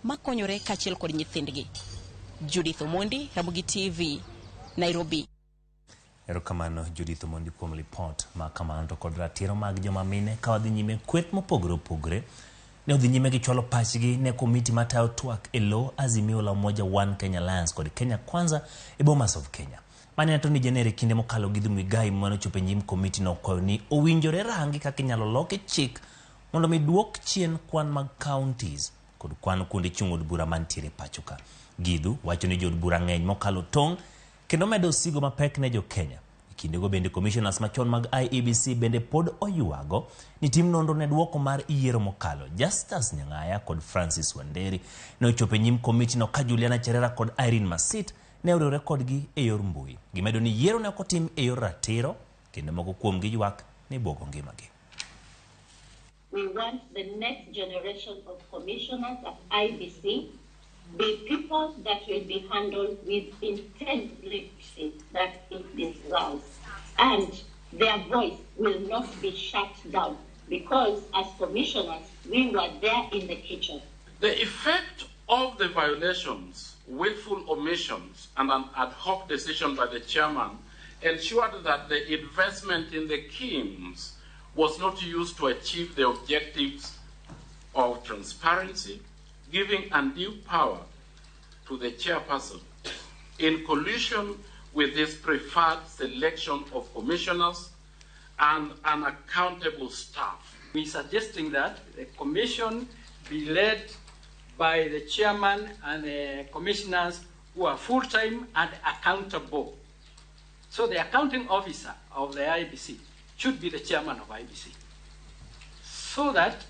Makonyore kaachiel kod nyithindgi. Judith Omondi, Ramogi TV, Nairobi. Erokamano Judith Omondi kuom lipot ma kamano. To kod ratiro mag joma mine ka wadhi nyime, kweth mopogore opogore ne odhi nyime gi chwalo pachgi ne komiti matayo twak e lo Azimio la Umoja One Kenya Alliance kod Kenya Kwanza e Bomas of Kenya. Mane Attorney General e kinde mokalo Githu Muigai manochopo e nyim komiti no okwayo ni owinjore rangi kaka inyalo loki chik mondo mi duok chien kwan mag counties kod kwan kuonde chung' od bura mantiere pacho ka. Githu wacho ni jood bura ng'eny mokalo tong' kendo medo osigo mapek ne jo Kenya. E kindego bende commissioners machon mag IEBC bende pod oywago ni tim nonro ne duoko mar yiero mokalo. Justus Nyang'aya kod Francis Wanderi ne ochopo e nyim komitino ka Juliana Cherera kod Irene Masit ne oriwore kodgi e yor mbui. Gimedo ni yiero ne ok otim e yor ratiro kendo moko kuomgi ywak ni buogo ngimagi. We want the next generation of commissioners at IEBC be people that will be handled with integrity that it deserves. And their voice will not be shut down because as commissioners, we were there in the kitchen. The effect of the violations, willful omissions, and an ad hoc decision by the chairman ensured that the investment in the KIEMS was not used to achieve the objectives of transparency, giving undue power to the chairperson in collusion with his preferred selection of commissioners and unaccountable staff. We're suggesting that the commission be led by the chairman and the commissioners who are full-time and accountable. So the accounting officer of the IEBC should be the chairman of IEBC, so that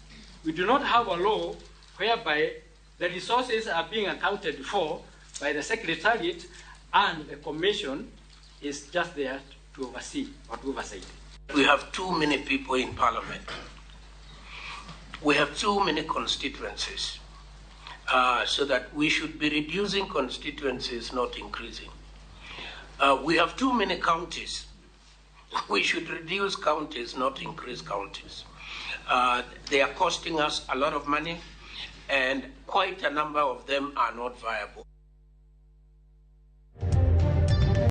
we do not have a law whereby the resources are being accounted for by the secretariat and the commission is just there to oversee or to oversight. We have too many people in parliament. We have too many constituencies, so that we should be reducing constituencies, not increasing. We have too many counties. We should reduce counties, not increase counties. They are costing us a lot of money, and quite a number of them are not viable.